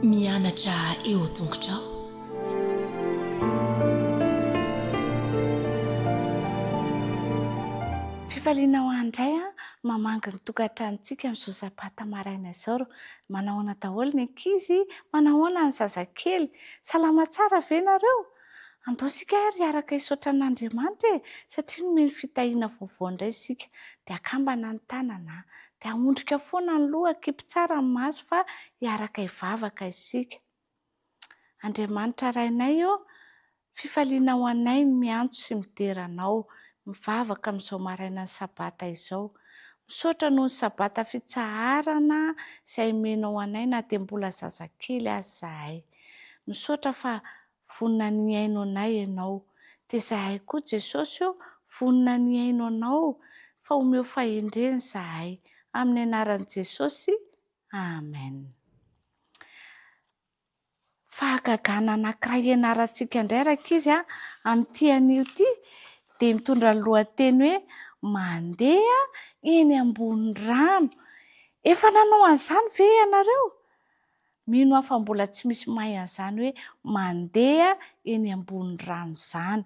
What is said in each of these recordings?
Mianatra eo tongotrao. Fifaliana ho ahy indray an, mamangy ny tokantranontsika amin'izao sabata maraina izao. Manahoana daholo ny ankizy? Manahoana ny zazakely? Salama tsara ve nareo? Andao isika ary hiaraka hisaotra an'Andriamanitra e, satria nomeny fitahiana vaovao indray isika. Dia akambana ny tanana, dia ahondrika foana ny loha, akipy tsara ny maso fa hiaraka hivavaka isika. Andriamanitra Rainay ô, fifaliana ho anay ny miantso sy midera Anao, mivavaka amin'izao marainan'ny Sabata izao. Misaotra noho ny Sabata fitsaharana izay omenao anay na dia mbola zazakely aza izahay. Misaotra fa Vonona ny hihaino anay Ianao. Dia izahay koa Jesosy ô, vonona ny hihaino Anao, fa omeo fahendrena izahay. Amin'ny anaran'i Jesosy, Amen. Fahagagana anankiray ianarantsika indray rankizy a, amin'ity anio ity, dia mitondra ny lohateny hoe Mandeha eny ambony rano. Efa nanao an'izany ve ianareo? Mino aho fa mbola tsy misy mahay an'izany hoe mandeha eny ambony rano izany.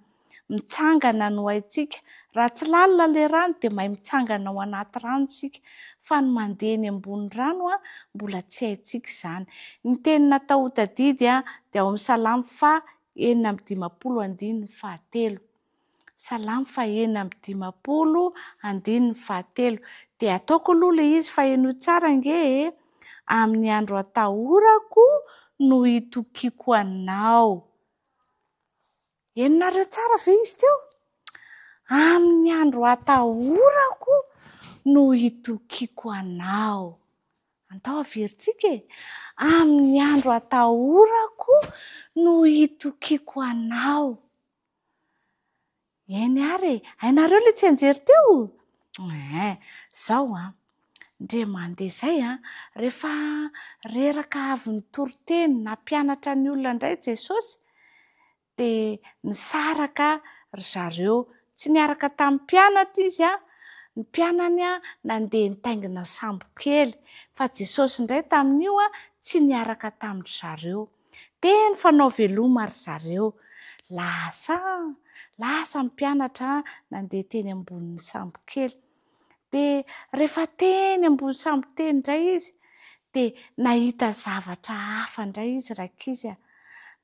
Mitsangana no haintsika. Raha tsy lalina ilay rano dia mahay mitsangana ao anaty rano isika. Fa ny mandeha eny ambony rano mbola tsy haintsika izany. Ny teny natao ho tadidy dia ao amin'ny Salamo faha 56 andininy fahatelo. Salamo faha-56 andininy fahatelo. Dia ataoko aloha ilay izy fa henoy tsara ange e! Amin'ny andro atahorako no itokiako anao. Henonareo tsara ve izy teo? Amin'ny andro atahorako no itokiako anao. Andao averintsika e! Amin'ny andro atahorako no itokiako anao. Eny ary e! Hainareo ilay tsianjery teo? Eeh, izao an, ndre mandeha izay an, rehefa reraka avy nitory teny nampianatra ny olona indray Jesosy dia nisaraka ry zareo, tsy niaraka tamin'ny mpianatra izy an, ny mpianany an nandeha nitaingina sambo kely, fa Jesosy indray tamin'io an tsy niaraka tamin-dry zareo. Teny fanao veloma ry zareo. Lasa, lasa ny mpianatra nandeha teny ambonin'ny sambo kely. Dia rehefa teny ambony sambo teny indray izy, dia nahita zavatra hafa indray izy rankizy a.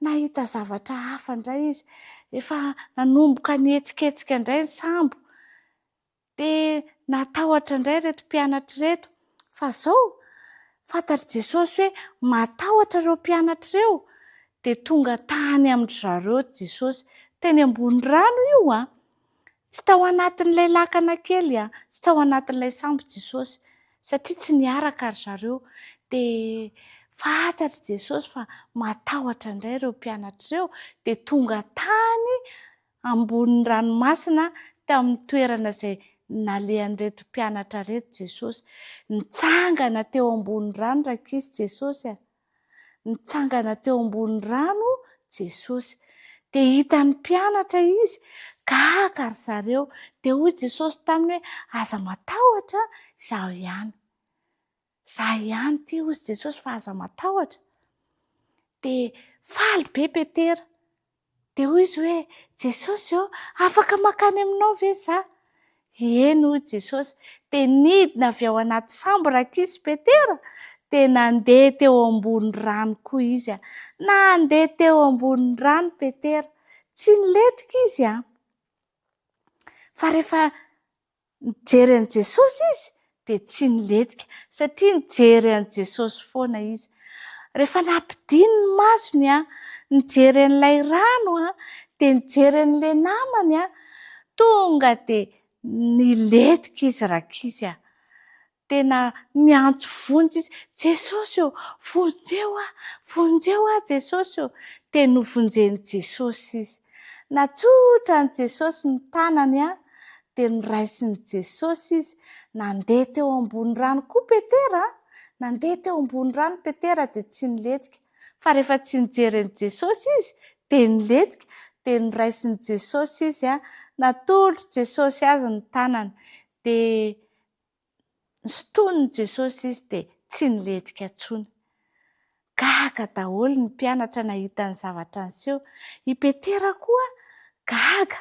Nahita zavatra hafa indray izy. Efa nanomboka nihetsiketsika indray ny sambo. Dia natahotra indray ireto mpianatra ireto. Fa izao, fantatr'i Jesosy hoe matahotra ireo mpianatra ireo, dia tonga tany amin-dry zareo Jesosy. Teny ambony rano io an! Tsy tao anatin'ilay lakana kely an, tsy tao anatin'ilay sambo Jesosy, satria tsy niaraka ry zareo. Dia fantatr'i Jesosy fa matahotra indray ireo mpianatra ireo, dia tonga tany ambonin'ny ranomasina teo amin'ny toerana izay nalehan'ireto mpianatra ireto Jesosy. Nitsangana teo ambony rano rankizy Jesosy a! Nitsangana teo ambony rano Jesosy. Dia hitan'ny mpianatra izy, gaga ry zareo. Dia hoy Jesosy taminy hoe, aza matahotra, izaho ihany. Izaho ihany ity, hoy Jesosy, fa aza matahotra. Dia faly be Petera. Dia hoy izy hoe, Jesosy ô, afaka mankany aminao ve izaho? Eny, hoy Jesosy. Dia nidina avy ao anaty sambo rankizy Petera, dia nandeha teo ambony rano koa izy. Nandeha teo ambony rano Petera. Tsy nilentika izy an! Fa rehefa Nijery an'i Jesosy izy dia tsy nilentika satria nijery an'i Jesosy foana izy. Rehefa nampidiny ny masony, nijery an'ilay rano, dia nijery an'ilay namany, tonga dia nilentika izy rankizy a! Tena niantso vonjy izy, Jesosy ô, vonjeo aho, vonjeo aho Jesosy ô! Dia novonjen'i Jesosy izy. Natsotran'i Jesosy ny tanany dia noraisin'i Jesosy izy. Nandeha teo ambony rano koa Petera, nandeha teo ambony rano Petera dia tsy nilentika. Fa rehefa tsy nijery an'i Jesosy izy dia nilentika, dia noraisin'i Jesosy izy, natolotr'i Jesosy azy ny tanany. Dia Nosintonin'i Jesosy izy dia tsy nilentika intsony. Gaga daholo ny mpianatra nahita ny zavatra niseho. I Petera koa gaga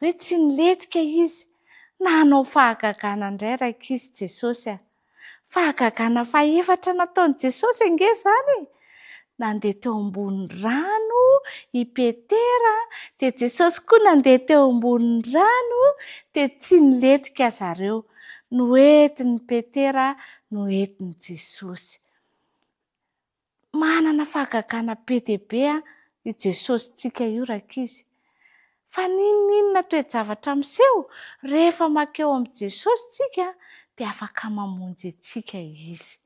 hoe tsy nilentika izy. Nanao fahagagana indray rankizy Jesosy a! Fahagagana fahefatra nataon'i Jesosy ange izany e! Nandeha teo ambonin'ny rano i Petera, dia Jesosy koa nandeha teo ambonin'ny rano, dia tsy nilentika zareo. Noentin'i Petera, noentin'i Jesosy. Manana fahagagana be dia be io Jesosintsika io rankizy. Fa n'inon'inona toe-javatra miseho, rehefa mankeo amin'i Jesosy tsika dia afaka mamonjy antsika Izy.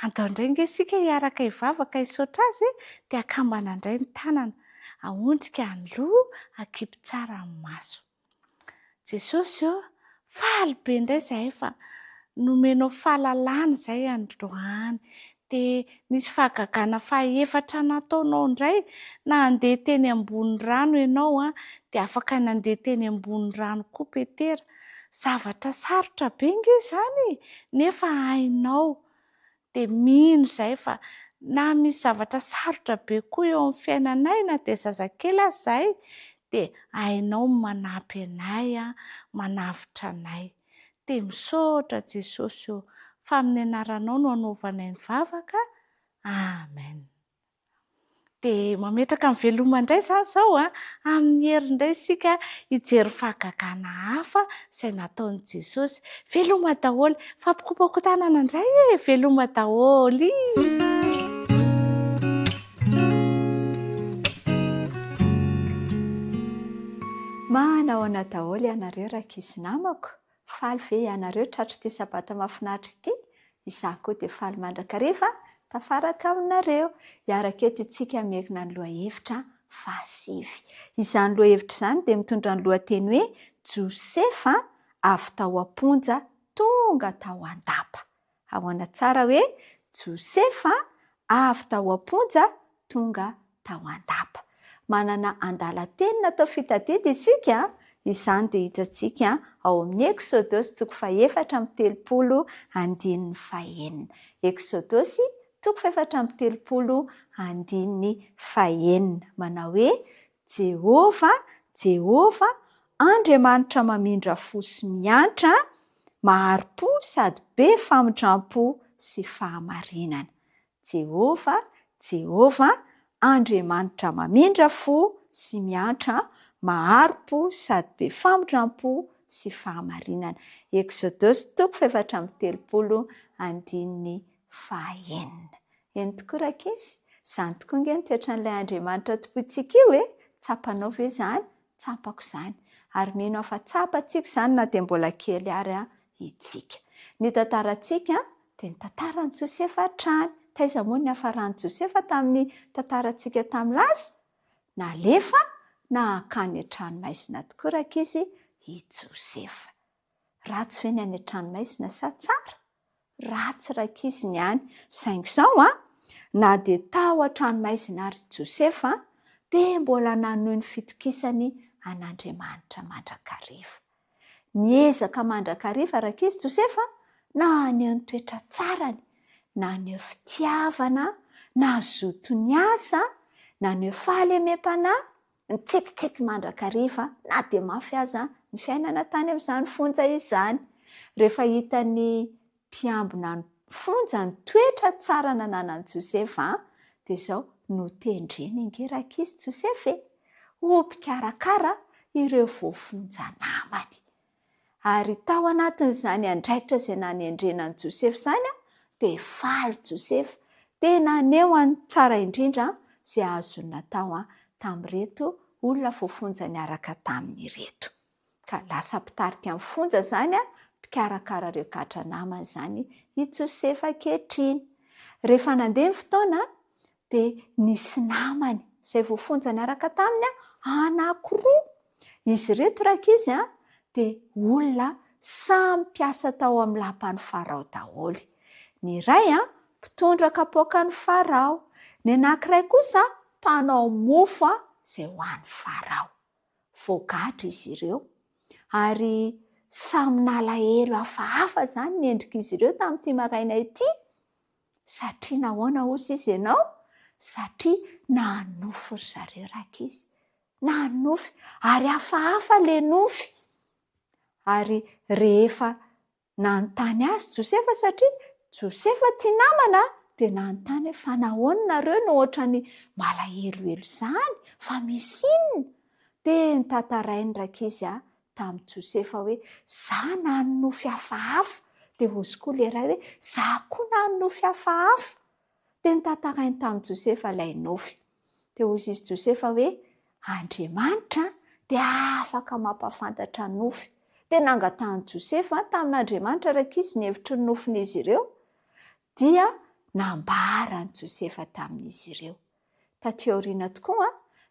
Andao indray ange isika hiaraka hivavaka hisaotra Azy dia akambana indray ny tanana, ahondrika ny loha, akipy tsara ny maso. Jesosy ô, faly be indray izahay fa nomenao fahalalana izay androany. Dia nisy fahagagana fahefatra nataonao indray, nandeha teny ambony rano ianao an, dia afaka nandeha teny ambony rano koa Petera. Zavatra sarotra be ange izany e, nefa hainao. Dia mino izahay fa na misy zavatra sarotra be koa eo amin'ny fiainanay na dia zazakely aza izahay dia hainao ny manampy anay, manavotra anay. Dia misaotra Jesosy ô, fa amin'ny anaranao no anaovanay ny vavaka. Amen. Dia mametraka ny veloma indray izany izao an, amin'ny hery indray isika hijery fahagagana hafa izay nataon'i Jesosy. Veloma daholo, fampikopakotanana indray e, veloma daholo. Manahoana daholo ianareo rankizy namako? Faly ve ianareo tratr'ity sabata mahafinaritra ity? Izaho koa dia faly mandrakariva tafaraka aminareo. Hiaraka eto isika hamerina ny lohahevitra fahasivy. Izany lohahevitra izany dia mitondra ny lohateny hoe Josefa avy tao am-ponja tonga tao an-dapa. Ahoana tsara hoe Josefa avy tao am-ponja tonga tao an-dapa. Manana andalan-teny natao fitadidy isika, izany dia hitantsika ao amin'ny Eksodosy toko fahefatra amby 30 andininy fahenina. Eksodosy toko fahefatra amby 30 andininy fahenina, manao hoe, Jehovah, Jehovah, Andriamanitra mamindra fo sy miantra, mahari-po sady be famindram-po sy fahamarinana. Jehovah, Jehovah, Andriamanitra mamindra fo sy miantra, mahari-po sady be famindram-po sy fahamarinana. Eksodosy toko fahefatra amby 30 andininy fahenina. Eny tokoa rankizy, izany tokoa ange ny toetran'ilay Andriamanitra tompointsika io e! Tsapanao ve izany? Tsapako izany. Ary mino aho fa tsapantsika izany na dia mbola kely ary itsika. Ny tantarantsika dia ny tantaran'i Josefa hatrany. Taiza moa ny niafaran'i Josefa tamin'ny tantarantsika tamin'ny lasa? Nalefa nankany an-tranomaizina tokoa rankizy i Josefa. Ratsy ve ny any an-tranomaizina sa tsara? Ratsy rankizy ny any. Saingy izao an, na dia tao an-tranomaizina ary i Josefa, dia mbola nanohy ny fitokisany an'Andriamanitra mandrakariva. Niezaka mandrakariva rankizy Josefa naneho ny toetra tsarany, naneho fitiavana, nazoto niasa, naneho fahalemem-panahy, Nitsikitsiky mandrakariva na dia mafy aza ny fiainana tany amin'izany fonja izany. Rehefa hitan'ny mpiambina ny fonja ny toetra tsara nananan'i Josefa, dia izao notendreny ange rankizy Josefa e! ho mpikarakara ireo voafonja namany. Ary tao anatin'izany andraikitra izay nanendrena an'i Josefa izany, dia faly Josefa, dia naneho ny tsara indrindra izay azony natao tamin'ireto olona voafonja niaraka taminy ireto. Ka lasa mpitarika ny fonja izany, mpikarakara ireo gadra namany izany i Josefa ankehitriny. Rehefa nandeha ny fotoana, dia nisy namany izay voafonja niaraka taminy anankiroa. Izy ireto rankizy dia olona samy mpiasa tao amin'ny lapan'i Farao daholo. Ny iray mpitondra kapoakan'i Farao, ny anankiray kosa mpanao mofo izay ho an'i Farao. Voagadra izy ireo ary samy nalahelo hafahafa izany ny endrik'izy ireo tamin'ity maraina ity. Satria nahoana hozy izy ianao? Satria nanofy ry zareo rankizy. Nanofy, ary hafahafa ilay nofy. Ary rehefa nanontany azy Josefa, satria Josefa tia namana, dia nanontany hoe fa nahoana nareo no ohatran'ny malahelohelo izany, fa misy inona? Dia notantarainy rankizy tamin'i Josefa hoe, Za nanonofy hafahafa. Dia hozy koa ilay iray hoe, Za koa nanonofy hafahafa. Dia notantarainy tamin'i Josefa ilay nofy. Dia hozy izy Josefa hoe, Andriamanitra dia afaka mampahafantatra nofy. Dia nangatahan'i Josefa tamin'Andriamanitra rankizy ny hevitry ny nofin'izy ireo. Dia nambaran'i Josefa tamin'izy ireo. Taty aoriana tokoa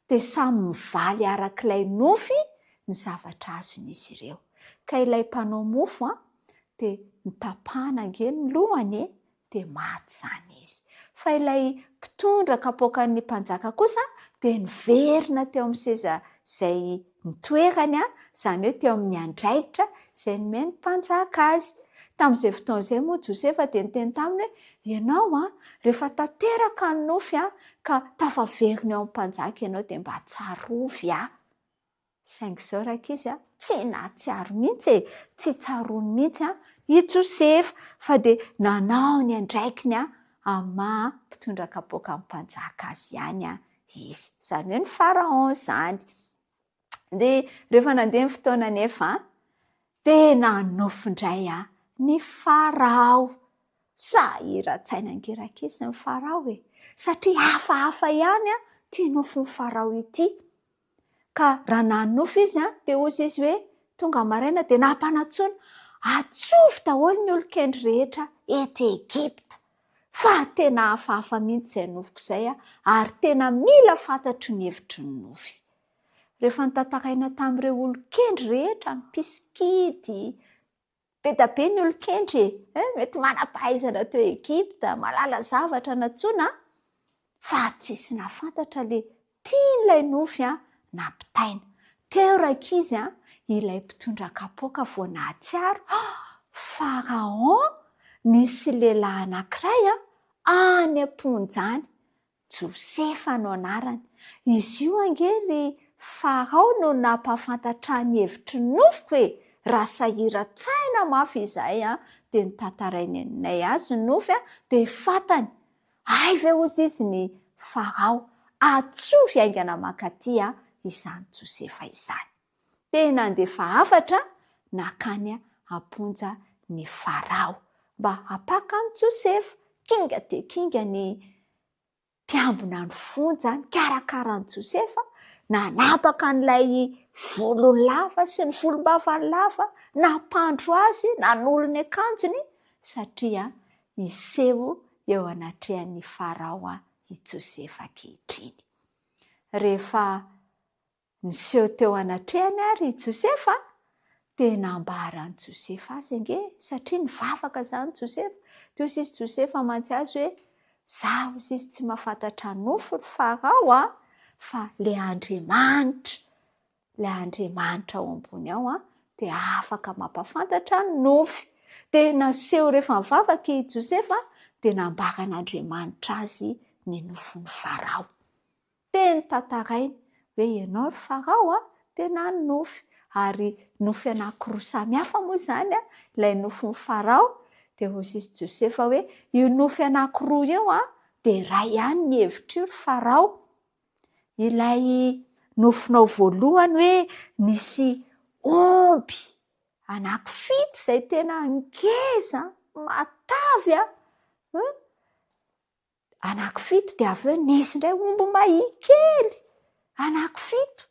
dia samy mivaly arak'ilay nofy ny zavatra azon'izy ireo. Ka ilay mpanao mofo dia notapahana ange ny lohany e, dia maty izany izy. Fa ilay mpitondra kapoakan'ny mpanjaka kosa dia niverina teo amin'ny seza izay nitoerany, izany hoe teo amin'ny andraikitra izay nomen'ny mpanjaka azy. Tamin'izay fotoana izay moa Josefa dia niteny taminy hoe, Ianao an, rehefa tanteraka ny nofy an, ka tafaverina eo amin'ny mpanjaka ianao dia mba tsarovy aho. Saingy izao rankizy an, tsy nahatsiaro mihitsy e, tsy tsaroany mihitsy an i Josefa, fa dia nanao ny andraikiny an amin'ny maha mpitondra kapoakan'ny mpanjaka azy ihany an izy. Izany hoe ny Pharaon izany. Dia rehefa nandeha ny fotoana anefa, dia nanofy indray ny Farao. Sahiran-tsaina ange rankizy ny Farao e! Satria hafahafa ihany ity nofin'ny Farao ity. Ka raha nanofy izy dia hoy izy hoe, tonga maraina dia nampanantsoina, Atsovy daholo ny olon-kendry rehetra eto Egypta. Fa tena hafahafa mihitsy izay nofiko izay ary tena mila fantatro ny hevitry ny nofy. Rehefa notantaraina tamin'ireo olon-kendry rehetra, ny mpisikidy, be dia be ny olon-kendry e, mety manam-pahaizana teo Egypta, mahalala zavatra nantsoina, fa tsisy nahafantatra ilay tian'ilay nofy nampitaina. Teo rankizy ilay mpitondra kapoaka vao nahatsiaro, Pharaon, misy lehilahy anankiray any am-ponja any, Josefa no anarany. Izy io ange ry Farao no nampahafantatra ahy ny hevitry ny nofiko e! Raha sahiran-tsaina mafy izahay dia notantarainy anay azy ny nofy dia fantany. Hay ve hozy izy ny Farao, atsovy haingana mankaty izany Josefa izany. Dia nandefa hafatra nankany am-ponja ny Farao mba hampaka an'i Josefa. Kinga dia kinga ny mpiambina ny fonja nikarakara an'i Josefa, nanapaka an'ilay volony lava sy ny volombavany lava, nampandro azy, nanolo ny akanjony, satria hiseho eo anatrehan'ny Farao i Josefa ankehitriny. Rehefa Niseho teo anatrehany àry i Josefa, dia nambaran'i Josefa azy ange, satria nivavaka izany Josefa. Dia hoy izy Josefa mantsy azy hoe, Izaho, hoy izy, tsy mahafantatra nofo ry Farao a, fa ilay Andriamanitra, ilay Andriamanitra ao ambony ao a, dia afaka mampahafantatra ny nofy. Dia naseho rehefa nivavaka i Josefa, dia nambaran'Andriamanitra azy ny nofin'i Farao. Teny tantarainy hoe ianao ry Farao a, dia nanonofy. Ary nofy anankiroa samy hafa moa izany a, ilay nofin'i Farao, dia hoy izy Josefa hoe io nofy anankiroa io a, dia iray ihany ny hevitr'io ry Farao. Ilay nofinao voalohany hoe nisy omby anankifito izay tena ngeza, matavy a, Anankifito dia avy eo nisy indray omby mahia kely anankifito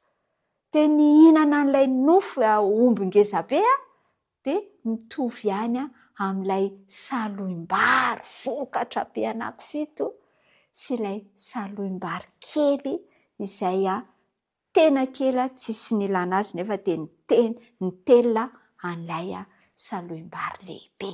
dia nihinana an'ilay nofo omby ngeza be dia mitovy ihany amin'ilay salohim-bary vokatra be anankifito sy ilay salohim-bary kely izay Tena kely tsisy nilana azy nefa dia niteny nitelina an'ilay salohim-bary lehibe.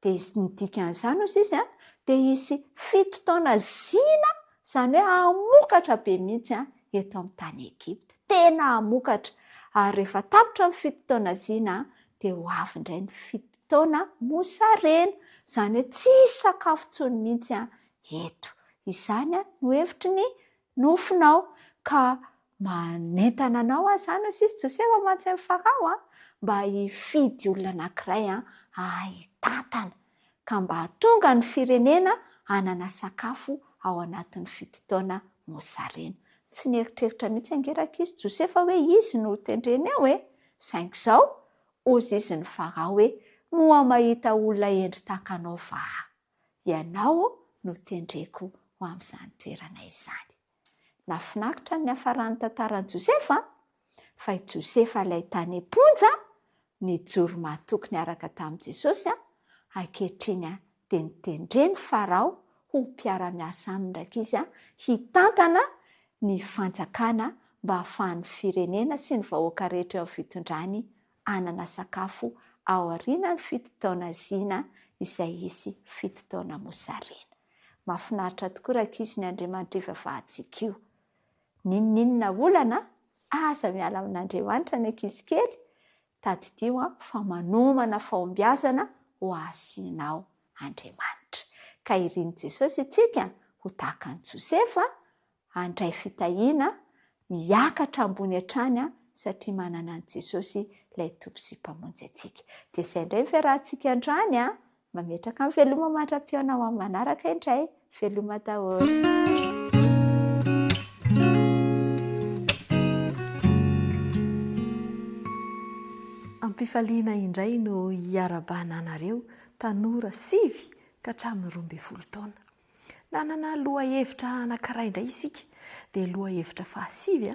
Dia ny dikan'izany hozy izy dia hisy fito taona zina, izany hoe hamokatra be mihitsy eto amin'ny tany Egypta. Tena hamokatra. Ary rehefa tapitra ny fito taona zina dia ho avy indray ny fito. taona mosarena. Izany hoe tsy hisy sakafo intsony mihitsy eto. Izany no hevitry ny nofinao. Ka manentana anao aho izany hoy sisa Josefa mantsy amin'i Farao mba hifidy olona anankiray hahay hitantana. Ka mba hahatonga ny firenena hanana sakafo ao anatin'ny fitotaona mosarena. Tsy nieritreritra mihitsy ange rankizy Josefa hoe izy no hotendreny eo e! Saingy izao, hozy izy ny Farao hoe, Moa mahita olona hendry tahaka anao va aho? Ianao no tendreko ho amin'izany toerana izany. Nahafinaritra ny niafaran'ny tantaran'i Josefa, fa i Josefa ilay tany am-ponja, nijoro mahatoky niaraka tamin'i Jesosy, ankehitriny dia notendren'i Farao ho mpiara-miasa aminy rankizy hitantana ny fanjakana mba hahafahan'ny firenena sy ny vahoaka rehetra eo amin'ny fitondrany hanana sakafo aorianan'ny fitotaona zina izay hisy fitotaona mosarena. Mahafinaritra tokoa rankizy ny Andriamanitra ivavahantsika io. N'inon'inona olana, aza miala amin'Andriamanitra ny ankizy kely, tadidio fa manomana fahombiazana ho asinao Andriamanitra. Ka irin'i Jesosy isika ho tahaka an'i Josefa, handray fitahiana, hiakatra ambony hatrany satria manana an'i Jesosy ilay Tompo sy Mpamonjy antsika. Dia izay indray ny fiarahantsika androany an! Mametraka ny veloma mandra-pihaona ho amin'ny manaraka indray. Veloma daholo. Am-pifaliana indray no hiarabana anareo tanora sivy ka hatramin'ny 12 taona. Nanana lohahevitra anankiray indray isika, dia lohahevitra fahasivy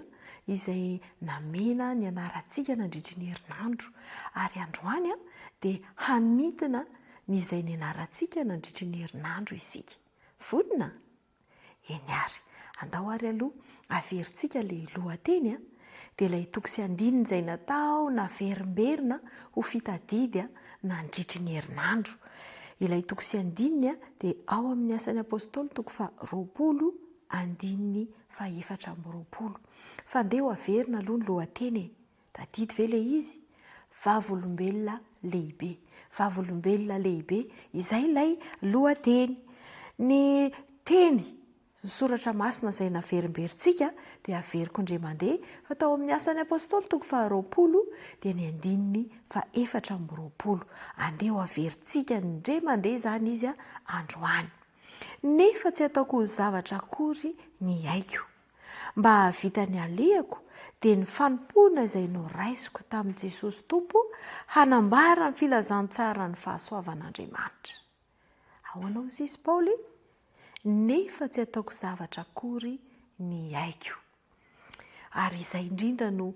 izay namena ny anarantsika nandritry ny herinandro, ary androany dia hamintina ny izay nianarantsika nandritry ny herinandro isika. Vonona? Eny àry, andao àry aloha averintsika ilay lohateny, dia ilay toko sy andininy izay natao naverimberina ho fitadidy nandritry ny herinandro. Ilay toko sy andininy dia ao amin'ny Asan'ny Apostoly toko faha 20 andininy faha 24. Fa andeha ho averina aloha ny lohateny e! Tadidy ve ilay izy? Vavolombelona lehibe. Vavolombelona lehibe, izay ilay lohateny. Ny teny, ny soratra masina izay naverimberintsika dia averiko indray mandeha fa tao amin'ny Asan'ny Apostoly toko faha 20 dia ny andininy faha 24. Andeha ho averintsika indray mandeha izany izy androany. Nefa tsy ataoko ho zavatra akory ny aiko. Mba hahavita ny alehako dia ny fanompoana izay noraisiko tamin'i Jesosy Tompo hanambara ny filazantsaran'ny fahasoavan'Andriamanitra. Ahoana hozy izy Paoly? Nefa tsy ataoko zavatra akory ny aiko. Ary izay indrindra no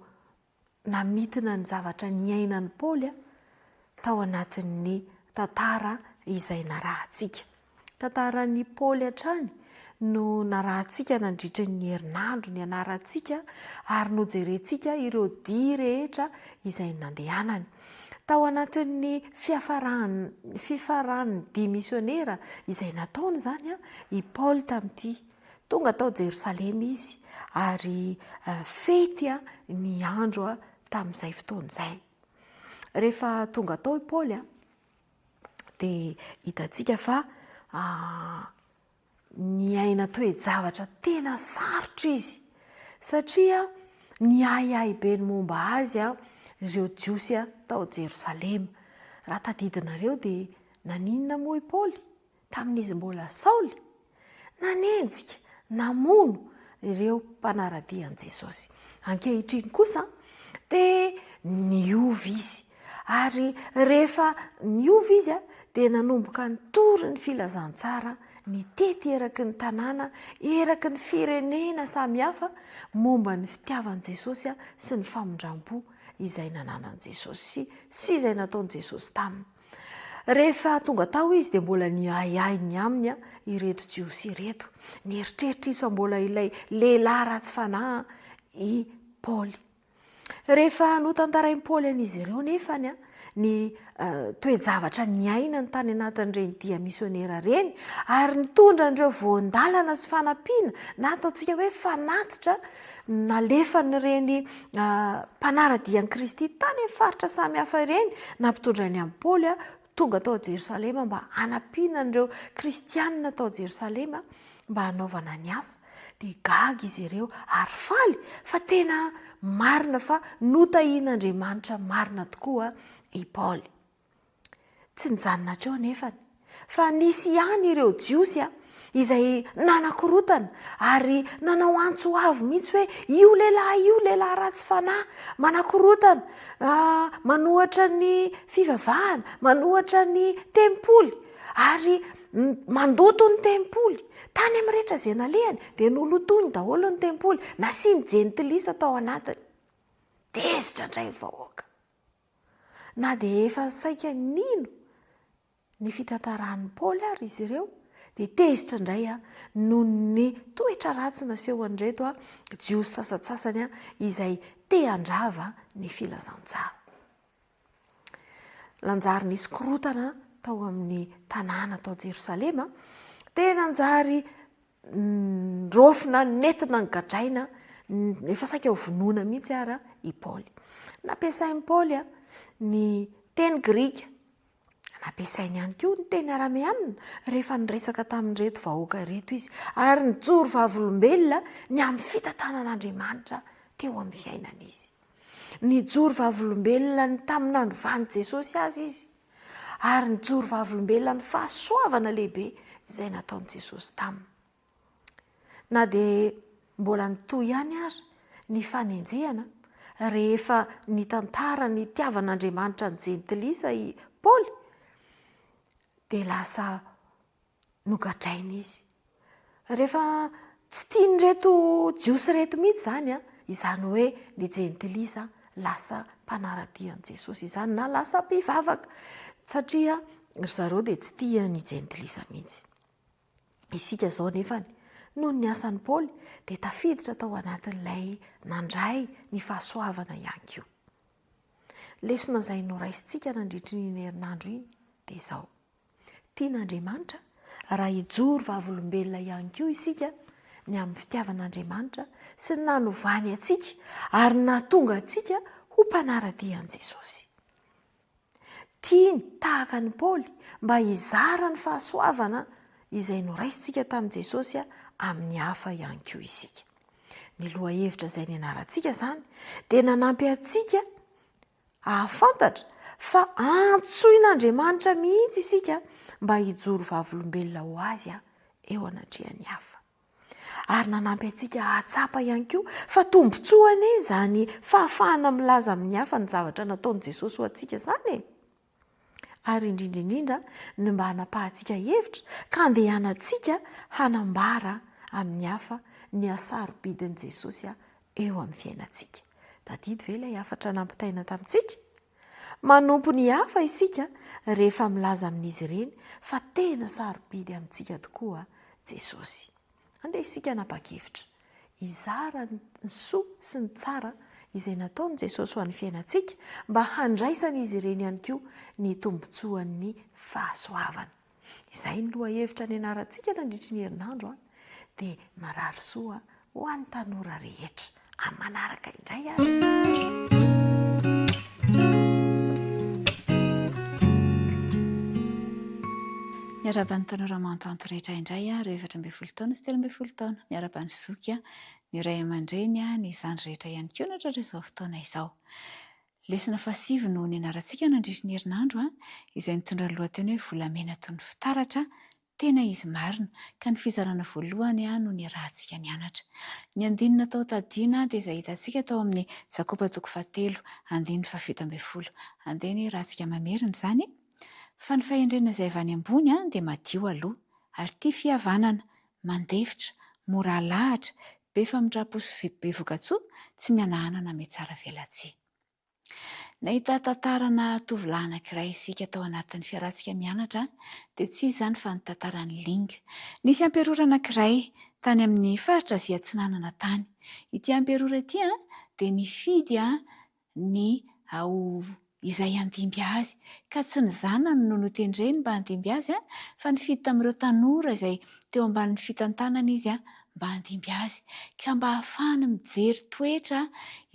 namintina ny zavatra niainan'i Paoly tao anatin'ny tantara izay narahantsika. Tantaran'i Paoly hatrany no narahantsika nandritra ny herinandro nianarantsika ary nojerentsika ireo dia rehetra izay nandehanany. Tao anatin'ny fiafaran'ny fifaran'ny dia misionera izay nataony izany i Paoly tamin'ity Tonga tao Jerosalema izy ary fety ny andro tamin'izay fotoana izay. Rehefa tonga tao i Paoly dia hitantsika fa niaina toe-javatra tena sarotra izy satria niahiahy be ny momba azy ireo Jiosy tao Jerosalema. Raha tadidinareo dia naninona moa i Paoly? Tamin'izy mbola Saoly, nanenjika, namono ireo mpanara-dia an'i Jesosy. Ankehitriny kosa dia niova izy, ary rehefa niova izy dia nanomboka nitory ny filazantsara, nitety eraky ny tanàna, eraky ny firenena samihafa momba ny fitiavan'i Jesosy sy ny famindram-po izay nananan'i Jesosy sy izay nataon'i Jesosy taminy. Rehefa tonga tao izy dia mbola niahiahy ny aminy ireto Jiosy ireto. Nieritreritra izy fa mbola ilay lehilahy ratsy fanahy i Paoly. Rehefa notantarain'i Paoly an'izy ireo nefa ny toe-javatra niainany tany anatin'ireny dia misionera ireny ary nitondra an'ireo voan-dalana sy fanampiana na ataontsika hoe fanatitra nalefan'ireny mpanara-dia an'i Kristy tany amin'ny faritra samihafa ireny nampitondrainy an'i Paoly. tonga tao Jerosalema mba hanampiana an'ireo kristianina tao Jerosalema mba hanaovana ny asa, dia gaga izy ireo ary faly fa tena marina fa notahian'Andriamanitra marina tokoa i Paoly. Tsy nijanona hatreo anefany, fa nisy ihany ireo Jiosy izay nanakorontana ary nanao antso avo mihitsy hoe, Io lehilahy io lehilahy ratsy fanahy, manakorontana, manohatra ny fivavahana, manohatra ny tempoly, ary mandoto ny tempoly. Tany amin'ny rehetra izay nalehany dia nolotoiny daholo ny tempoly, nasiany jentilisa tao anatiny. Tezitra indray ny vahoaka. Na dia efa saika nino ny fitantaran'i Paoly ary izy ireo, dia tezitra indray noho ny toetra ratsy nasehon'ireto Jiosy sasantsasany izay te handrava ny filazantsara. Nanjary nisy korontana tao amin'ny tanàna tao Jerosalema, dia nanjary Niraofina, nentina nogadraina, efa saika ho vonoina mihitsy ara i Paoly. Nampiasain'i Paoly ny teny grika, nampiasainy ihany koa ny teny arameanina rehefa niresaka tamin'ireto vahoaka ireto izy, ary nijoro vavolombelona ny amin'ny fitantanan'Andriamanitra teo amin'ny fiainany izy. Nijoro vavolombelona ny tamin'ny nanovan'i Jesosy azy izy. ary nijoro vavolombelona ny fahasoavana lehibe izay nataon'i Jesosy taminy. Na dia mbola nitohy ihany ary ny fanenjehana rehefa nitantara ny nitiavan'Andriamanitra ny Jentilisa i Paoly, dia lasa nogadraina izy. Rehefa tsy tian'ireto Jiosy ireto mihitsy izany, izany hoe ny Jentilisa lasa mpanara-dia an'i Jesosy izany na lasa mpivavaka, satria ry zareo dia tsy tia ny Jentilisa mihitsy. Isika izao nefany, noho ny asan'i Paoly, dia tafiditra tao anatin'ilay nandray ny fahasoavana ihany koa. Lesona izay noraisintsika nandritry iny herinandro iny dia izao. Tian'Andriamanitra raha hijoro vavolombelona ihany koa isika ny amin'ny fitiavan'Andriamanitra sy ny nanovany antsika ary nahatonga antsika ho mpanara-dia an'i Jesosy. Tiany, tahaka an'i Paoly, mba hizara ny fahasoavana izay noraisintsika tamin'i Jesosy amin'ny hafa ihany koa isika. Ny lohahevitra izay nianarantsika izany dia nanampy antsika hahafantatra fa antsoin'Andriamanitra mihitsy isika mba hijoro vavolombelona ho Azy eo anatrehan'ny hafa. Ary nanampy antsika hahatsapa ihany koa fa tombontsoa anie izany fahafahana milaza amin'ny hafa ny zavatra nataon'i Jesosy ho antsika izany e! Ary indrindra indrindra ny mba hanapahantsika hevitra ka handehanantsika hanambara amin'ny hafa ny hasarobidin'i Jesosy eo amin'ny fiainantsika. Tadidy ve ilay hafatra nampitaina tamintsika? Manompo ny hafa isika rehefa milaza amin'izy ireny fa tena sarobidy amintsika tokoa Jesosy. Andeha isika hanapa-kevitra hizara ny soa sy ny tsara izay nataon'i Jesosy ho an'ny fiainantsika mba handraisan'izy ireny ihany koa ny tombontsoan'ny fahasoavana. Izay ny lohahevitra nianarantsika nandritry ny herinandro an, dia mirary soa ho an'ny tanora rehetra. Amin'ny manaraka indray ary. Miarahaba ny tanora mahantanty rehetra indray aho, ireo 14 taona sy 13 taona. Miarahaba ny zoky, ny ray aman-dreny, ny zandry rehetra ihany koa nahatratra izao fotoana izao. Lesona fahasivy no nianarantsika nandritry ny herinandro, izay nitondra ny lohateny hoe Volamena toy ny fitaratra, tena izy marina, ka ny fizarana voalohany no niarahantsika nianatra. Ny andininy natao tadiana dia izay hitantsika tao amin'ny Jakoba toko fahatelo, andininy fahafito ambin'ny folo. Andeha anie rahantsika mamerina izany. Fa ny fahendrena izay avy any ambony dia madio aloha, ary tia fihavanana, mandefitra, mora alahatra, be famindram-po sy be vokatsoa, tsy mihanahana na mihatsara velatsihy. Nahita tantarana tovolahy anankiray isika tao anatin'ny fiarahantsika mianatra, dia tsy iza izany fa ny tantaran'i Ling. Nisy amperora anankiray tany amin'ny faritra Azia Atsinanana tany. Ity amperora ity dia nifidy ny ho izay handimby azy, ka tsy ny zanany no notendreny mba handimby azy, fa nifidy tamin'ireo tanora izay teo ambanin'ny fitantanany izy mba handimby azy, ka mba hahafahany mijery toetra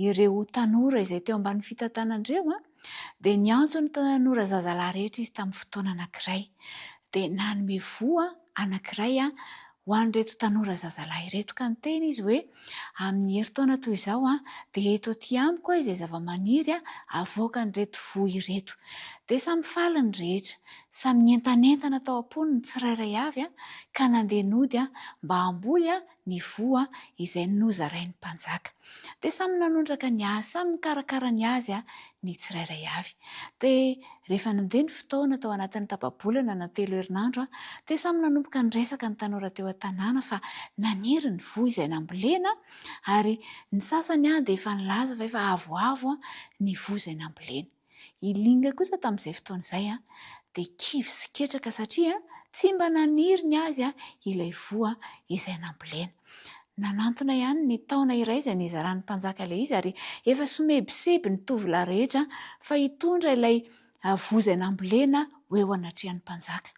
ireo tanora izay teo ambanin'ny fitantanany ireo. Dia niantso ny tanora zazalahy rehetra izy tamin'ny fotoana anankiray. Dia nanome voa anankiray ho an'ireto tanora zazalahy ireto ka niteny izy hoe, Amin'ny herintaona toy izao dia eto aty amiko izay zavamaniry avoakan'ireto voa ireto. Dia samy faly ny rehetra. Samy nientanentana tao am-pony ny tsirairay avy ka nandeha nody mba hamboly ny voa izay nozarain'ny mpanjaka. Dia samy nanondraka ny azy, samy nikarakara ny azy ny tsirairay avy. Dia rehefa nandeha ny fotoana, tao anatin'ny tapa-bolana na telo herinandro, dia samy nanomboka niresaka ny tanora teo an-tanàna fa naniry ny voa izay nambolena ary ny sasany dia efa nilaza fa efa avoavo ny voa izay nambolena. I Linga kosa tamin'izay fotoana izay dia kivy sy ketraka satria tsy mba naniry ny azy ilay voa izay nambolena. Nanantona ihany ny taona iray izay nizaran'ny mpanjaka ilay izy ary efa somebiseby ny tovolahy rehetra fa hitondra ilay voa izay nambolena ho eo anatrehan'ny mpanjaka.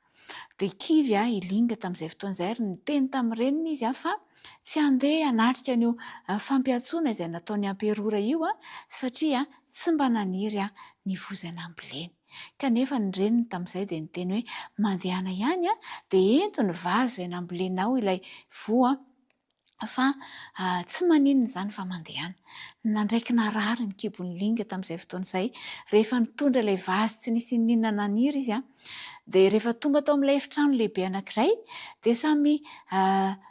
Dia kivy i Linga tamin'izay fotoana izay ary niteny tamin'ny reniny izy fa tsy handeha hanatrika an'io fampiantsoana izay nataon'ny amperora io satria tsy mba naniry ny voa izay namboleny. Kanefa ny reniny tamin'izay dia niteny hoe mandehana ihany dia ento ny vazy izay nambolenao ilay voa fa tsy maninona izany fa mandehana. Nandraiky narary ny kibon'i Linga tamin'izay fotoana izay rehefa nitondra ilay vazy tsy nisy n'inona n'inona naniry izy dia rehefa tonga tao amin'ilay efitrano lehibe anankiray dia samy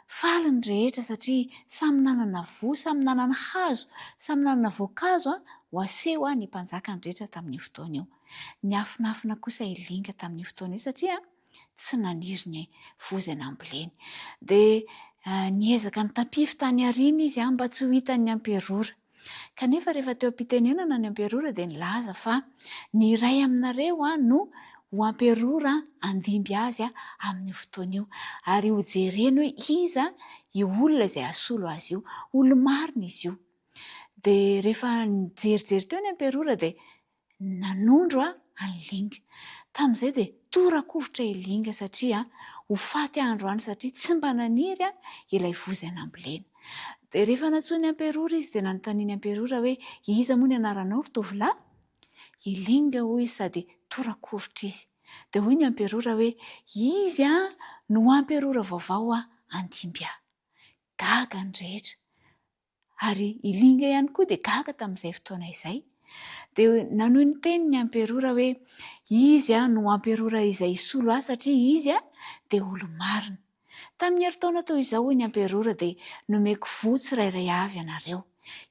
faly ny rehetra satria samy nanana voa, samy nanana hazo, samy nanana voankazo ho aseho ny mpanjaka ny rehetra tamin'io fotoana io. Niafinafina kosa i Linga tamin'io fotoana io satria tsy naniry ny voa izay namboleny. Dia niezaka nitampify tany aoriana izy mba tsy ho hitan'ny amperora. Kanefa rehefa teo am-pitenenana ny amperora dia nilaza fa ny iray aminareo no ho amperora handimby azy amin'io fotoana io. Ary hojereny hoe iza io olona izay hasolo azy io. Olo-marina izy io. Dia rehefa nijerijery teo ny amperora dia nanondro an'i Linga. Tamin'izay dia tora-kovitra i Linga satria ho faty aho androany satria tsy mba naniry ilay voa izay nambolena. Dia rehefa nantsoin'ny amperora izy dia nanontanian'ny amperora hoe iza moa ny anaranao ry tovolahy? I Linga hoy izy sady tora-kovitra izy. Dia hoy ny amperora hoe izy no amperora vaovao handimby ahy. Gaga ny rehetra. Ary i Linga ihany koa dia gaga tamin'izay fotoana izay. Dia nanohy niteny ny amperora hoe, Izy no amperora izay hisolo ahy satria izy dia olo-marina. Tamin'ny herintaona toy izao, hoy ny amperora, dia nomeko voa tsirairay avy ianareo.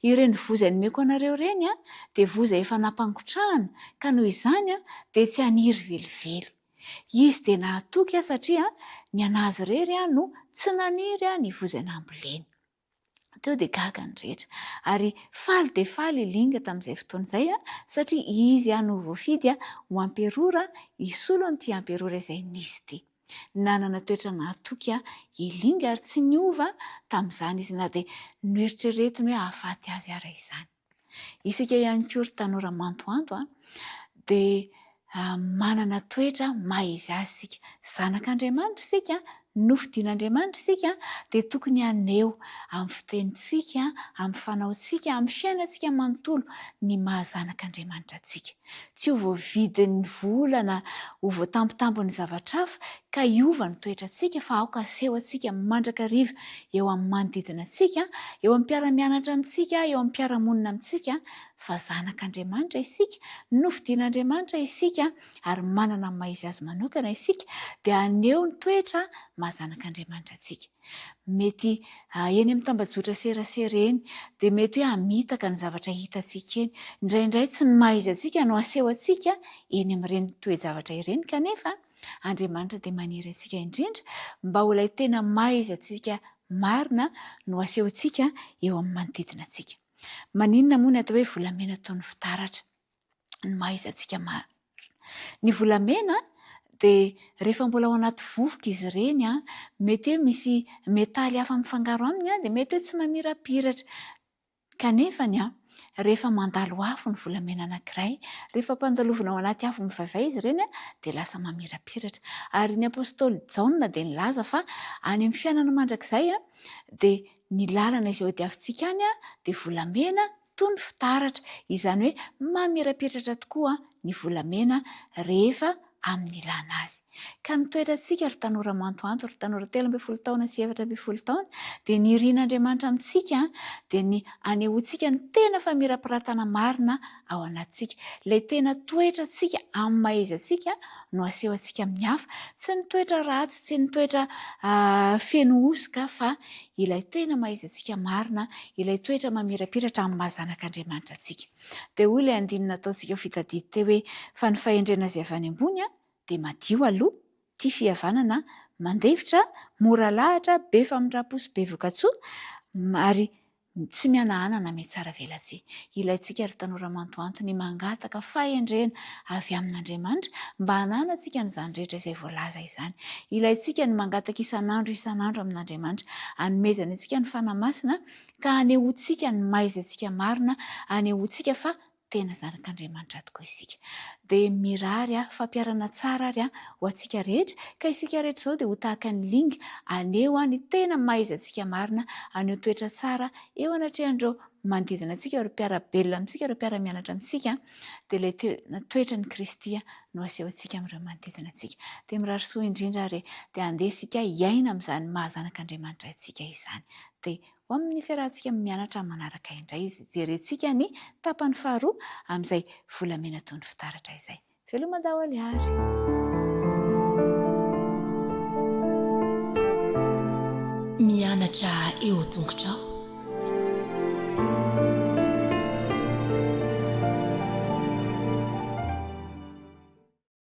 Ireny voa izay nomeko anareo ireny dia voa izay efa nampangotrahana, ka noho izany dia tsy haniry velively. Izy dia nahatoky ahy satria ny an'azy irery no tsy naniry ny voa izay namboleny. Teo dia gaga ny rehetra. Ary faly dia faly i Linga tamin'izay fotoana izay satria izy no voafidy ho amperora hisolo an'ity amperora izay nisy ity. Nanana toetra nahatoky i Linga ary tsy niova tamin'izany izy na dia noeritreretiny hoe hahafaty azy ara izany. Isika ihany koa ry tanora mantoanto dia manana toetra maha izy azy isika. Zanak'Andriamanitra isika, nofidin'Andriamanitra isika dia tokony haneho amin'ny fitenintsika, amin'ny fanaontsika, amin'ny fiainantsika manontolo ny maha zanak'Andriamanitra antsika. Tsy ho voavidin'ny vola na ho voatambotambon'ny zavatra hafa ka hiova ny toetrantsika fa aoka aseho antsika mandrakariva eo amin'ny manodidina antsika, eo amin'ny mpiara-mianatra amintsika, eo amin'ny mpiara-monina amintsika fa zanak'Andriamanitra isika, nofidin'Andriamanitra isika ary manana ny maha izy azy manokana isika dia haneho ny toetra maha zanak'Andriamanitra antsika. Mety eny amin'ny tambajotra serasera eny dia mety hoe hamitaka ny zavatra hitantsika eny. Indraindray tsy ny maha izy antsika no aseho antsika eny amin'ireny toe-javatra ireny kanefa Andriamanitra dia maniry antsika indrindra mba ho ilay tena maha izy antsika marina no asehontsika eo amin'ny manodidina antsika. Maninona moa ny atao hoe volamena toy ny fitaratra? Ny maha izy antsika marina. Ny volamena dia rehefa mbola ao anaty vovoka izy ireny, mety hoe misy metaly hafa mifangaro aminy dia mety hoe tsy mamirapiratra. Kanefa ny an, rehefa mandalo afo ny volamena anankiray, rehefa ampandalovina ao anaty afo mivaivay izy ireny dia lasa mamirapiratra. Ary ny apostoly Jaona dia nilaza fa any amin'ny fiainana mandrakizay dia ny lalana izay hodiavintsika any dia volamena. toy ny fitaratra, izany hoe mamirapiratra tokoa ny volamena rehefa amin'ny ilana azy. Ka ny toetrantsika ry tanora mantoanto, ry tanora 13 taona sy 14 taona, dia ny irin'Andriamanitra amintsika dia ny anehoantsika ny tena famirapiratana marina ao anatintsika. Ilay tena toetrantsika amin'ny maha izy antsika no aseho antsika amin'ny hafa. Tsy ny toetra ratsy, tsy ny toetra feno hosoka fa ilay tena maha izy antsika marina, ilay toetra mamirapiratra amin'ny maha zanak'Andriamanitra antsika. Dia hoy ilay andininy nataontsika ho fitadidy teo hoe, Fa ny fahendrena izay avy any ambony dia madio aloha, tia fihavanana, mandefitra, mora lahatra, be famindram-po sy be vokatsoa, ary tsy mihanahana na mihatsara velatsihy. Ilaintsika ry tanora mantoanto ny mangataka fahendrena avy amin'Andriamanitra mba hananantsika an'izany rehetra izay voalaza izany. Ilaintsika ny mangataka isan'andro isan'andro amin'Andriamanitra hanomezany antsika ny Fanahy Masina ka hanehoantsika ny maha izy antsika marina, hanehoantsika fa tena zanak'Andriamanitra tokoa isika. Dia mirary aho fampiharana tsara ary ho antsika rehetra, ka isika rehetra izao dia ho tahaka ny linga, haneho ny tena maha izy antsika marina, haneho toetra tsara eo anatrehan'ireo manodidina antsika, ireo mpiara-belona amintsika, ireo mpiara-mianatra amintsika, dia ilay tena toetran'i Kristy no asehontsika amin'ireo manodidina antsika. Dia mirary soa indrindra ary dia andeha isika hiaina amin'izany maha zanak'Andriamanitra antsika izany. Dia Ho amin'ny fiarahantsika mianatra manaraka indray izy. Jerentsika ny tapany faharoa amin'izay volamena toy ny fitaratra izay. Veloma daholo ary! Mianatra eo tongotrao.